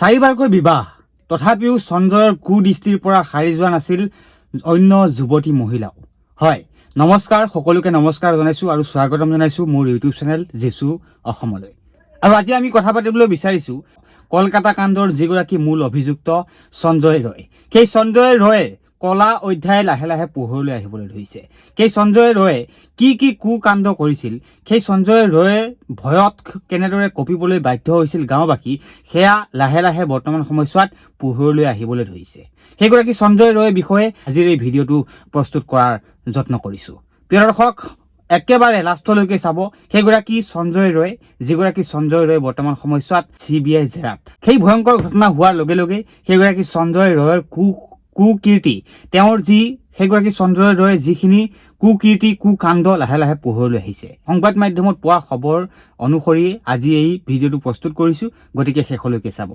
চাৰিবাৰকৈ বিবাহ, তথাপিও সঞ্জয়ৰ কুদৃষ্টিৰ পৰা সাৰি যোৱা নাছিল অন্য যুৱতী মহিলাও। হয়, নমস্কাৰ, সকলোকে নমস্কাৰ জনাইছোঁ আৰু স্বাগতম জনাইছোঁ মোৰ ইউটিউব চেনেল জেচু অসমলৈ। আৰু আজি আমি কথা পাতিবলৈ বিচাৰিছোঁ কলকাতা কাণ্ডৰ যিগৰাকী মূল অভিযুক্ত সঞ্জয় ৰয়, সেই সঞ্জয় ৰয়ে কলা অধ্যায় লাহে লাহে পোহৰলৈ আহিবলৈ ধৰিছে। সেই সঞ্জয় ৰয়ে কি কি কুকাণ্ড কৰিছিল, সেই সঞ্জয় ৰয়ে ভয়ত কেনেদৰে কঁপিবলৈ বাধ্য হৈছিল গাঁওবাসী, সেয়া লাহে লাহে বৰ্তমান সময়ছোৱাত পোহৰলৈ আহিবলৈ ধৰিছে। সেইগৰাকী সঞ্জয় ৰয়ৰ বিষয়ে আজিৰ এই ভিডিঅ'টো প্ৰস্তুত কৰাৰ যত্ন কৰিছোঁ। প্ৰিয় দৰ্শক, একেবাৰে লাষ্টলৈকে চাব। সেইগৰাকী সঞ্জয় ৰয়, যিগৰাকী সঞ্জয় ৰয় বৰ্তমান সময়ছোৱাত চিবিআই জেৰাত, সেই ভয়ংকৰ ঘটনা হোৱাৰ লগে লগে সেইগৰাকী সঞ্জয় ৰয়ৰ কুকীৰ্তি, তেওঁৰ যি সেইগৰাকী সঞ্জয় ৰয়ে যিখিনি কুকীৰ্তি, কুকাণ্ড লাহে লাহে পোহৰলৈ আহিছে। সংবাদ মাধ্যমত পোৱা খবৰ অনুসৰি আজি এই ভিডিঅ'টো প্ৰস্তুত কৰিছোঁ, গতিকে শেষলৈকে চাব।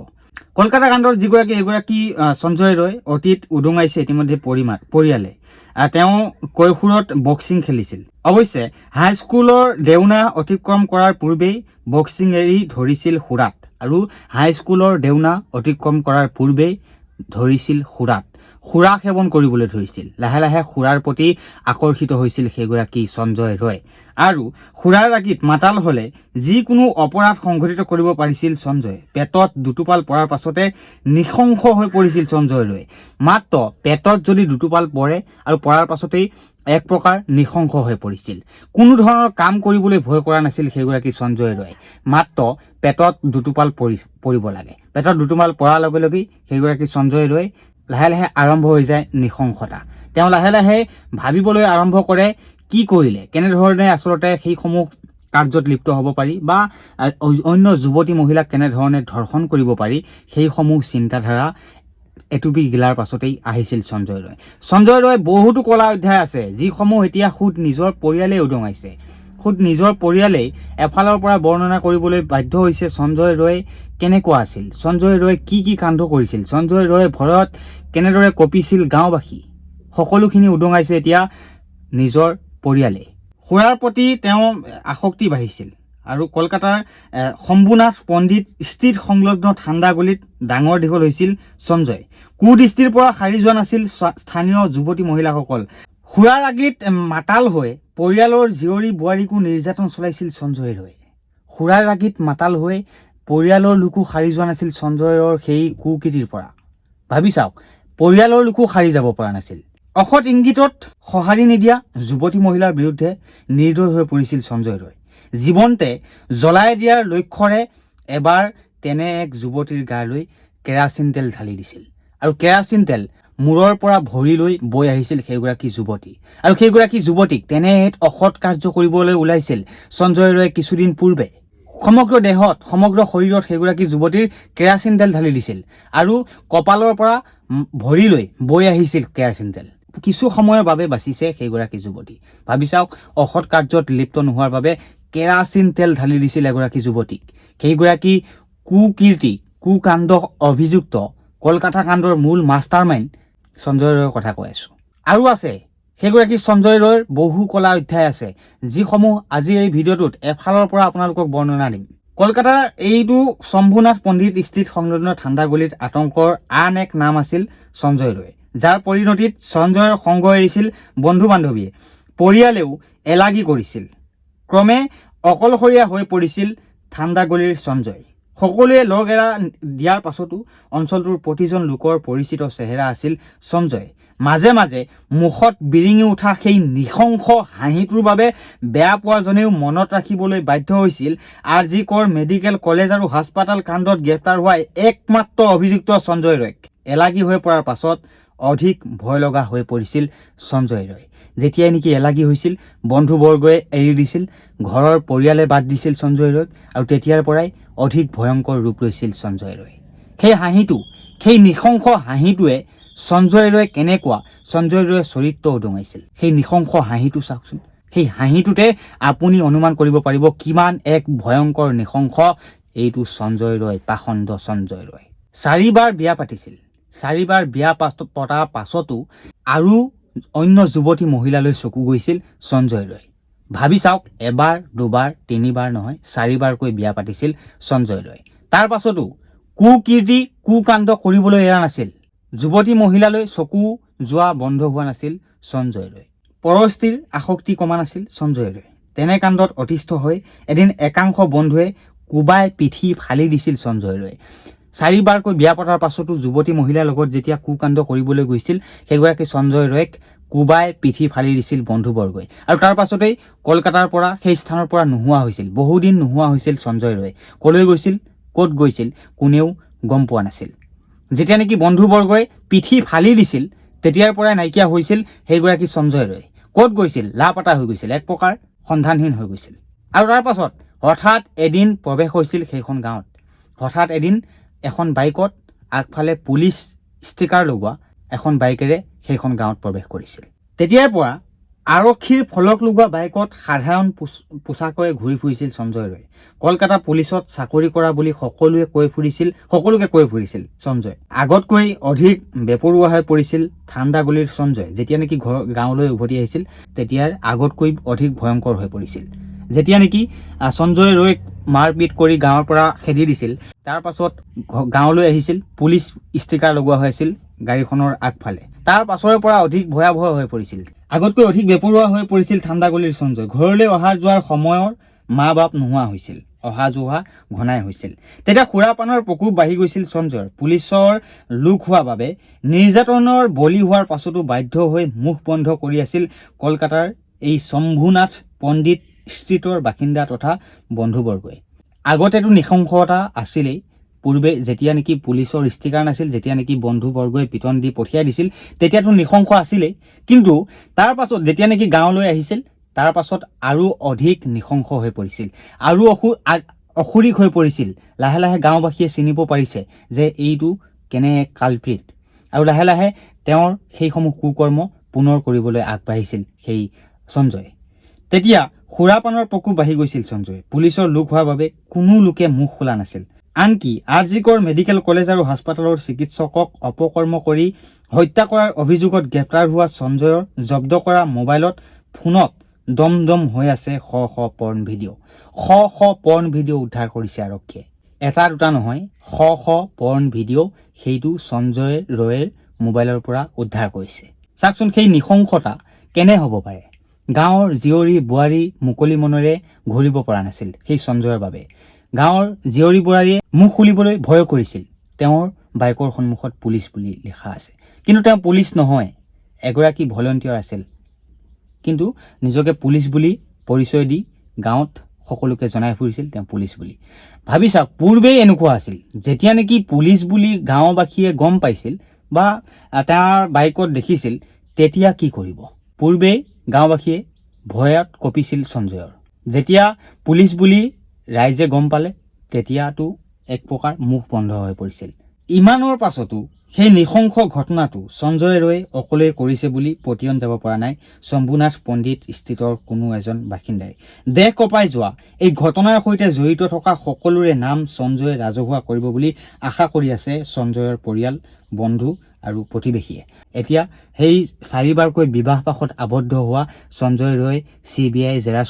কলকাতা কাণ্ডৰ যিগৰাকী এগৰাকী সঞ্জয় ৰয় অতীত উদঙাইছে ইতিমধ্যে পৰিয়ালে। তেওঁ কৈশোৰত বক্সিং খেলিছিল। অৱশ্যে হাইস্কুলৰ দেওনা অতিক্ৰম কৰাৰ পূৰ্বেই বক্সিং এৰি ধৰিছিল সুৰাত। আৰু হাইস্কুলৰ দেওনা অতিক্ৰম কৰাৰ পূৰ্বেই ধৰিছিল সুৰাত, সুৰা সেৱন কৰিবলৈ ধৰিছিল। লাহে লাহে সুৰাৰ প্ৰতি আকৰ্ষিত হৈছিল সেইগৰাকী সঞ্জয় ৰয়। আৰু সুৰাৰ ৰাগীত মাতাল হ'লে যিকোনো অপৰাধ সংঘটিত কৰিব পাৰিছিল সঞ্জয়ে। পেটত দুটোপাল পৰাৰ পাছতে নৃশংস হৈ পৰিছিল সঞ্জয় ৰয়। মাত্ৰ পেটত যদি দুটোপাল পৰে আৰু পৰাৰ পাছতেই এক প্ৰকাৰ নৃশংস হৈ পৰিছিল। কোনো ধৰণৰ কাম কৰিবলৈ ভয় কৰা নাছিল সেইগৰাকী সঞ্জয় ৰয়। মাত্ৰ পেটত দুটোপাল পৰিব লাগে। পেটত দুটোপাল পৰাৰ লগে লগেই সেইগৰাকী সঞ্জয় ৰয় লাহে লাহে আৰম্ভ হৈ যায় নৃশংসতা। তেওঁ লাহে লাহে ভাবিবলৈ আৰম্ভ কৰে কি কৰিলে, কেনেধৰণে আচলতে সেইসমূহ কাৰ্যত লিপ্ত হ'ব পাৰি বা অন্য যুৱতী মহিলাক কেনেধৰণে ধৰ্ষণ কৰিব পাৰি, সেইসমূহ চিন্তাধাৰা এটুপি গিলাৰ পাছতেই আহিছিল সঞ্জয় ৰয়। সঞ্জয় ৰয় বহুতো কলা অধ্যায় আছে, যিসমূহ এতিয়া খুদ নিজৰ পৰিয়ালেই উদঙাইছে। খুদ নিজৰ পৰিয়ালেই এফালৰ পৰা বৰ্ণনা কৰিবলৈ বাধ্য হৈছে সঞ্জয় ৰয় কেনেকুৱা আছিল, সঞ্জয় ৰয়ে কি কি কাণ্ড কৰিছিল, সঞ্জয় ৰয়ে ভয়ত কেনেদৰে কঁপিছিল গাঁওবাসী, সকলোখিনি উদঙাইছে এতিয়া নিজৰ পৰিয়ালে। সুৰাৰ প্ৰতি তেওঁ আসক্তি বাঢ়িছিল আৰু কলকাতাৰ শম্ভুনাথ পণ্ডিত ষ্ট্ৰীট সংলগ্ন ঠাণ্ডা গলিত ডাঙৰ দীঘল হৈছিল সঞ্জয়। কুদৃষ্টিৰ পৰা সাৰি যোৱা নাছিল স্থানীয় যুৱতী মহিলাসকল। সুৰাৰ ৰাগীত মাতাল হৈ পৰিয়ালৰ জীয়ৰী বোৱাৰীকো নিৰ্যাতন চলাইছিল সঞ্জয় ৰয়ে। সুৰাৰ ৰাগীত মাতাল হৈ পৰিয়ালৰ লোকো সাৰি যোৱা নাছিল সঞ্জয়ৰ সেই কুকীৰ্তিৰ পৰা। ভাবি চাওক, পৰিয়ালৰ লোকো সাৰি যাব পৰা নাছিল। অসৎ ইংগিতত সঁহাৰি নিদিয়া যুৱতী মহিলাৰ বিৰুদ্ধে নিৰ্দয় হৈ পৰিছিল সঞ্জয় ৰয়। জীৱন্তে জ্বলাই দিয়াৰ লক্ষ্যৰে এবাৰ তেনে এক যুৱতীৰ গালৈ কেৰাচিন তেল ঢালি দিছিল আৰু কেৰাচিন তেল মূৰৰ পৰা ভৰিলৈ বৈ আহিছিল সেইগৰাকী যুৱতী। আৰু সেইগৰাকী যুৱতীক তেনে এক অসৎ কাৰ্য কৰিবলৈ ওলাইছিল সঞ্জয় ৰয়ে কিছুদিন পূৰ্বে। সমগ্ৰ দেহত, সমগ্ৰ শৰীৰত সেইগৰাকী যুৱতীৰ কেৰাচিন তেল ঢালি দিছিল আৰু কপালৰ পৰা ভৰিলৈ বৈ আহিছিল কেৰাচিন তেল। কিছু সময়ৰ বাবে বাচিছে সেইগৰাকী যুৱতী। ভাবি চাওক, অসৎ কাৰ্যত লিপ্ত নোহোৱাৰ বাবে কেৰাচিন তেল ঢালি দিছিল এগৰাকী যুৱতীক। সেইগৰাকী কুকীৰ্তি, কুকাণ্ড অভিযুক্ত, কলকাতা কাণ্ডৰ মূল মাষ্টাৰ মাইণ্ড সঞ্জয় ৰয়ৰ কথা কৈ আছোঁ। আৰু আছে সেইগৰাকী সঞ্জয় ৰয়ৰ বহু কলা অধ্যায় আছে, যিসমূহ আজি এই ভিডিঅ'টোত এফালৰ পৰা আপোনালোকক বৰ্ণনা দিম। কলকাতাৰ এইটো শম্ভুনাথ পণ্ডিত ষ্ট্ৰীট সংলগ্ন ঠাণ্ডা গলিত আতংকৰ আন এক নাম আছিল সঞ্জয় ৰয়, যাৰ পৰিণতিত সঞ্জয়ৰ সংগ এৰিছিল বন্ধু বান্ধৱীয়ে, পৰিয়ালেও এলাগী কৰিছিল। ক্ৰমে অকলশৰীয়া হৈ পৰিছিল ঠাণ্ডা গলিৰ সঞ্জয়। সকলোৱে লগ এৰা দিয়াৰ পাছতো অঞ্চলটোৰ প্ৰতিজন লোকৰ পৰিচিত চেহেৰা আছিল সঞ্জয়। মাজে মাজে মুখত বিৰিঙি উঠা সেই নৃশংস হাঁহিটোৰ বাবে বেয়া পোৱাজনেও মনত ৰাখিবলৈ বাধ্য হৈছিল আৰ জি কৰ মেডিকেল কলেজ আৰু হাস্পাতাল কাণ্ডত গ্ৰেপ্তাৰ হোৱা একমাত্ৰ অভিযুক্ত সঞ্জয় ৰয়ক। এলাগী হৈ পৰাৰ পাছত অধিক ভয় লগা হৈ পৰিছিল সঞ্জয় ৰয়। যেতিয়াই নেকি এলাগী হৈছিল, বন্ধুবৰ্গই এৰি দিছিল, ঘৰৰ পৰিয়ালে বাদ দিছিল সঞ্জয় ৰয়ক আৰু তেতিয়াৰ পৰাই অধিক ভয়ংকৰ ৰূপ লৈছিল সঞ্জয় ৰয়ে। সেই হাঁহিটো, সেই নৃশংস হাঁহিটোৱে সঞ্জয় ৰয় কেনেকুৱা, সঞ্জয় ৰয়ে চৰিত্ৰ উদঙাইছিল। সেই নৃশংস হাঁহিটো চাওকচোন। সেই হাঁহিটোতে আপুনি অনুমান কৰিব পাৰিব কিমান এক ভয়ংকৰ নৃশংস এইটো সঞ্জয় ৰয়, পাষণ্ড সঞ্জয় ৰয়। চাৰিবাৰ বিয়া পাতিছিল। চাৰিবাৰ বিয়া পতাৰ পাছতো আৰু অন্য যুৱতী মহিলালৈ চকু গৈছিল সঞ্জয় ৰয়। ভাবি চাওক, এবাৰ, দুবাৰ, তিনিবাৰ নহয়, চাৰিবাৰকৈ বিয়া পাতিছিল সঞ্জয় ৰয়। তাৰ পাছতো কুকীৰ্তি, কুকাণ্ড কৰিবলৈ এৰা নাছিল। যুৱতী মহিলালৈ চকু যোৱা বন্ধ হোৱা নাছিল সঞ্জয়লৈ। পৰস্ত্ৰীৰ আসক্তি কমা নাছিল সঞ্জয়লৈ। তেনে কাণ্ডত অতিষ্ঠ হৈ এদিন একাংশ বন্ধুৱে কোবাই পিঠি ফালি দিছিল সঞ্জয়লৈ। চাৰিবাৰকৈ বিয়া পতাৰ পাছতো যুৱতী মহিলাৰ লগত যেতিয়া কুকাণ্ড কৰিবলৈ গৈছিল, সেইগৰাকী সঞ্জয় ৰয়ক কোবাই পিঠি ফালি দিছিল বন্ধুবৰ্গই। আৰু তাৰ পাছতেই কলকাতাৰ পৰা, সেই স্থানৰ পৰা নোহোৱা হৈছিল। বহুদিন নোহোৱা হৈছিল সঞ্জয় ৰয়। ক'লৈ গৈছিল, ক'ত গৈছিল, কোনেও গম পোৱা নাছিল। যেতিয়া নেকি বন্ধুবৰ্গই পিঠি ফালি দিছিল, তেতিয়াৰ পৰাই নাইকিয়া হৈছিল সেইগৰাকী সঞ্জয় ৰয়। ক'ত গৈছিল, লাপতা হৈ গৈছিল, এক প্ৰকাৰ সন্ধানহীন হৈ গৈছিল। আৰু তাৰ পাছত হঠাৎ এদিন প্ৰৱেশ হৈছিল সেইখন গাঁৱত। হঠাৎ এদিন এখন বাইকত, আগফালে পুলিচ ষ্টিকাৰ লগোৱা এখন বাইকেৰে সেইখন গাঁৱত প্ৰৱেশ কৰিছিল। তেতিয়াৰ পৰা আৰক্ষীৰ ফলক লগোৱা বাইকত সাধাৰণ পোছাকেৰে ঘূৰি ফুৰিছিল সঞ্জয় ৰয়। কলকাতা পুলিচত চাকৰি কৰা বুলি সকলোৱে কৈ ফুৰিছিল, সকলোকে কৈ ফুৰিছিল সঞ্জয়। আগতকৈ অধিক বেপৰোৱা হৈ পৰিছিল ঠাণ্ডা গলিৰ সঞ্জয়। যেতিয়া নেকি ঘৰ গাঁৱলৈ উভতি আহিছিল, তেতিয়াৰ আগতকৈ অধিক ভয়ংকৰ হৈ পৰিছিল। যেতিয়া নেকি সঞ্জয় ৰয়ক মাৰপিট কৰি গাঁৱৰ পৰা খেদি দিছিল, তাৰ পাছত গাঁৱলৈ আহিছিল, পুলিচ ষ্টিকাৰ লগোৱা হৈ আছিল গাড়ীখনৰ আগফালে। তাৰ পাছৰে পৰা অধিক ভয়াৱহ হৈ পৰিছিল, আগতকৈ অধিক বেপৰোৱা হৈ পৰিছিল ঠাণ্ডা গলিৰ সঞ্জয়। ঘৰলৈ অহা যোৱাৰ সময়ৰ মা বাপ নোহোৱা হৈছিল, অহা যোৱা ঘনাই হৈছিল। তেতিয়া সুৰাপানৰ প্ৰকোপ বাঢ়ি গৈছিল সঞ্জয়ৰ। পুলিচৰ লোক হোৱা বাবে নিৰ্যাতনৰ বলি হোৱাৰ পাছতো বাধ্য হৈ মুখ বন্ধ কৰি আছিল কলকাতাৰ এই শম্ভুনাথ পণ্ডিত ষ্ট্ৰীটৰ বাসিন্দা তথা বন্ধুবৰ্গই। আগতেতো নৃশংসতা আছিলেই। পূৰ্বে যেতিয়া নেকি পুলিচৰ ষ্টিকাৰ নাছিল, যেতিয়া নেকি বন্ধুবৰ্গই পিটন দি পঠিয়াই দিছিল, তেতিয়াতো নৃশংস আছিলেই। কিন্তু তাৰ পাছত যেতিয়া নেকি গাঁৱলৈ আহিছিল, তাৰ পাছত আৰু অধিক নৃশংস হৈ পৰিছিল আৰু অসুৰিক হৈ পৰিছিল। লাহে লাহে গাঁওবাসীয়ে চিনিব পাৰিছে যে এইটো কেনে এক কালপ্ৰিট। আৰু লাহে লাহে তেওঁৰ সেইসমূহ কুকৰ্ম পুনৰ কৰিবলৈ আগবাঢ়িছিল সেই সঞ্জয়। তেতিয়া সুৰাপানৰ প্ৰকোপ বাঢ়ি গৈছিল সঞ্জয়। পুলিচৰ লোক হোৱাৰ বাবে কোনো লোকে মুখ খোলা নাছিল। আনকি আৰজিকৰ মেডিকেল কলেজ আৰু হাস্পতালৰ চিকিৎসকক অপকৰ্ম কৰি হত্যা কৰাৰ অভিযোগত গ্ৰেপ্তাৰ হোৱা সঞ্জয়ৰ জব্দ কৰা মোবাইলত ফোনত দম দম হৈ আছে শ শ পৰ্ণ ভিডিঅ'। শ শ পৰ্ণ ভিডিঅ' উদ্ধাৰ কৰিছে আৰক্ষীয়ে। এটা দুটা নহয়, শ শ পৰ্ণ ভিডিঅ' সেইটো সঞ্জয় ৰয়ৰ মোবাইলৰ পৰা উদ্ধাৰ কৰিছে। চাওকচোন, সেই নৃশংসতা কেনে হ'ব পাৰে? গাঁৱৰ জীয়ৰী বোৱাৰী মুকলি মনেৰে ঘূৰিব পৰা নাছিল সেই সঞ্জয়ৰ বাবে। গাঁৱৰ জীয়ৰী বোৱাৰীয়ে মুখ খুলিবলৈ ভয় কৰিছিল। তেওঁৰ বাইকৰ সন্মুখত পুলিচ বুলি লিখা আছে, কিন্তু তেওঁ পুলিচ নহয়, এগৰাকী ভলণ্টিয়াৰ আছিল। কিন্তু নিজকে পুলিচ বুলি পৰিচয় দি গাঁৱত সকলোকে জনাই ফুৰিছিল তেওঁ পুলিচ বুলি। ভাবি চাওক, পূৰ্বেই এনেকুৱা আছিল। যেতিয়া নেকি পুলিচ বুলি গাঁওবাসীয়ে গম পাইছিল বা তেওঁৰ বাইকত দেখিছিল, তেতিয়া কি কৰিব? পূৰ্বেই গাঁওবাসীয়ে ভয়ত কঁপিছিল সঞ্জয়ৰ। যেতিয়া পুলিচ বুলি ৰাইজে গম পালে, তেতিয়াতো এক প্ৰকাৰ মুখ বন্ধ হৈ পৰিছিল। ইমানৰ পাছতো সেই নৃশংস ঘটনাটো সঞ্জয় ৰয়ে অকলেই কৰিছে বুলি পতিয়ন যাব পৰা নাই শম্ভুনাথ পণ্ডিত ষ্ট্ৰীটৰ কোনো এজন বাসিন্দাই। দেশ কঁপাই যোৱা এই ঘটনাৰ সৈতে জড়িত থকা সকলোৰে নাম সঞ্জয়ে ৰাজহুৱা কৰিব বুলি আশা কৰি আছে সঞ্জয়ৰ পৰিয়াল, বন্ধু আৰু প্ৰতিবেশীয়ে। এতিয়া সেই চাৰিবাৰকৈ বিবাহ পাশত আবদ্ধ হোৱা সঞ্জয় ৰয় চিবিআই জেৰা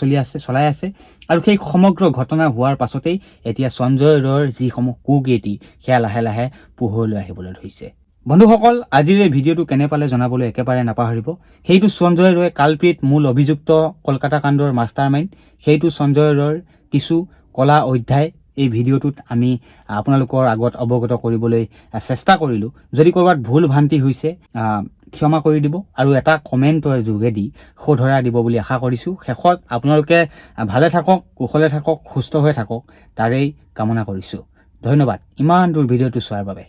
চলাই আছে। আৰু সেই সমগ্ৰ ঘটনা হোৱাৰ পাছতেই এতিয়া সঞ্জয় ৰয়ৰ যিসমূহ কুকীৰ্তি, সেয়া লাহে লাহে পোহৰলৈ আহিবলৈ ধৰিছে। বন্ধুসকল, আজিৰ এই ভিডিঅ'টো কেনে পালে জনাবলৈ একেবাৰে নাপাহৰিব। সেইটো সঞ্জয় ৰয় কালপ্ৰিট, মূল অভিযুক্ত, কলকাতা কাণ্ডৰ মাষ্টাৰ মাইণ্ড, সেইটো সঞ্জয় ৰয়ৰ কিছু কলা অধ্যায় এই ভিডিঅ'টোত আমি আপোনালোকৰ আগত অৱগত কৰিবলৈ চেষ্টা কৰিলোঁ। যদি ক'ৰবাত ভুল ভ্ৰান্তি হৈছে, ক্ষমা কৰি দিব আৰু এটা কমেণ্টৰ যোগেদি শুধৰাই দিব বুলি আশা কৰিছোঁ। শেষত আপোনালোকে ভালে থাকক, কুশলে থাকক, সুস্থ হৈ থাকক, তাৰেই কামনা কৰিছোঁ। ধন্যবাদ ইমান দূৰ ভিডিঅ'টো চোৱাৰ বাবে।